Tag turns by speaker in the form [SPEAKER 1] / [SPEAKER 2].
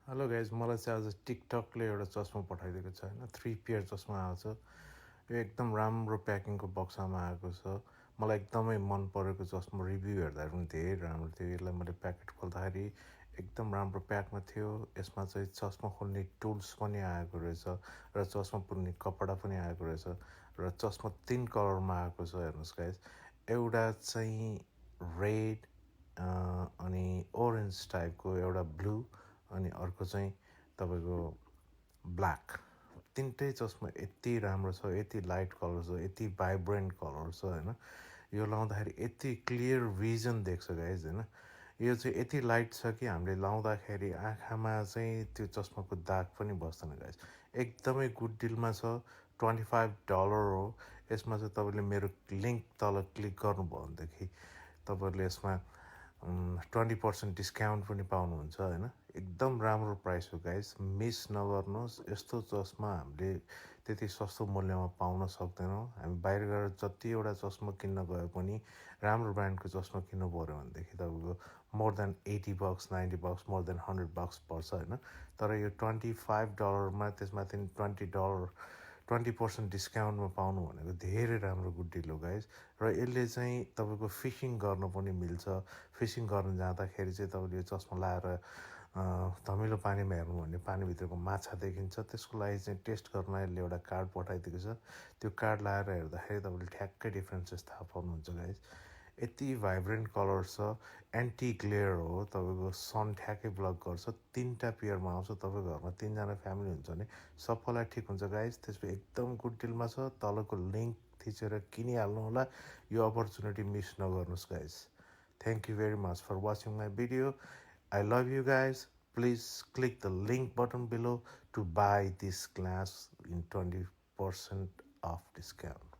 [SPEAKER 1] Hello guys, मलाई चाहिँ आज टिकटकले एउटा चस्मा पठाइदिएको छ होइन, 3 पेयर चस्मा आएको छ। यो एकदम राम्रो प्याकिङको बक्सामा आएको छ। मलाई एकदमै मन परेको चस्मा, रिभ्यू हेर्दाखेरि पनि धेरै राम्रो थियो। यसलाई मैले प्याकेट खोल्दाखेरि एकदम राम्रो प्याकमा थियो। यसमा चाहिँ चस्मा खोल्ने टुल्स पनि आएको रहेछ र चस्मा पुर्ने कपडा पनि आएको रहेछ र चस्मा 3 कलरमा आएको छ। हेर्नुहोस् गाइज, एउटा चाहिँ रेड, अनि ओरेन्ज टाइपको, एउटा ब्लू, अनि अर्को चाहिँ तपाईँको ब्ल्याक। तिनटै चस्मा यति राम्रो छ, यति लाइट कलर छ, यति भाइब्रेन्ट कलर छ होइन। यो लाउँदाखेरि यति क्लियर भिजन देख्छ गाइज होइन। यो चाहिँ यति लाइट छ कि हामीले लाउँदाखेरि आँखामा चाहिँ त्यो चस्माको दाग पनि बस्दैन गाइज। एकदमै गुड डिलमा छ। $25 हो। यसमा चाहिँ तपाईँले मेरो लिङ्क तल क्लिक गर्नुभयो भनेदेखि तपाईँहरूले यसमा 20% डिस्काउन्ट पनि पाउनुहुन्छ होइन। एकदम राम्रो प्राइस हो गाइस, मिस नगर्नुहोस्। यस्तो चस्मा हामीले त्यति सस्तो मूल्यमा पाउन सक्दैनौँ। हामी बाहिर गएर जतिवटा चस्मा किन्न गए पनि राम्रो ब्रान्डको चस्मा किन्नु पऱ्यो भनेदेखि तपाईँको मोर देन $80, $90, मोर देन $100 पर्छ होइन। तर यो $25 त्यसमाथि $20% डिस्काउन्टमा पाउनु भनेको धेरै राम्रो गुड डिल हो गाइज। र यसले चाहिँ तपाईँको फिसिङ गर्न पनि मिल्छ। फिसिङ गर्न जाँदाखेरि चाहिँ तपाईँले यो चस्मा लाएर धमिलो पानीमा हेर्नु भने पानीभित्रको माछा देखिन्छ। त्यसको लागि चाहिँ टेस्ट गर्न यसले एउटा कार्ड पठाइदिएको छ। त्यो कार्ड लाएर हेर्दाखेरि तपाईँले ठ्याक्कै डिफ्रेन्सेस थाहा पाउनुहुन्छ गाइज। यति भाइब्रेन्ट कलर छ, एन्टी ग्लेयर हो, तपाईँको सन ठ्याक्कै ब्लक गर्छ। 3टा पेयरमा आउँछ। तपाईँको घरमा 3जना फ्यामिली हुन्छ भने सबैलाई ठिक हुन्छ गाइज। त्यसपछि एकदम गुड डिलमा छ। तलको लिङ्क थिचेर किनिहाल्नु होला। यो अपर्च्युनिटी मिस नगर्नुहोस् guys. Thank you very much for watching my video. I love you guys. Please click the link button below to buy this glass in 20% off discount.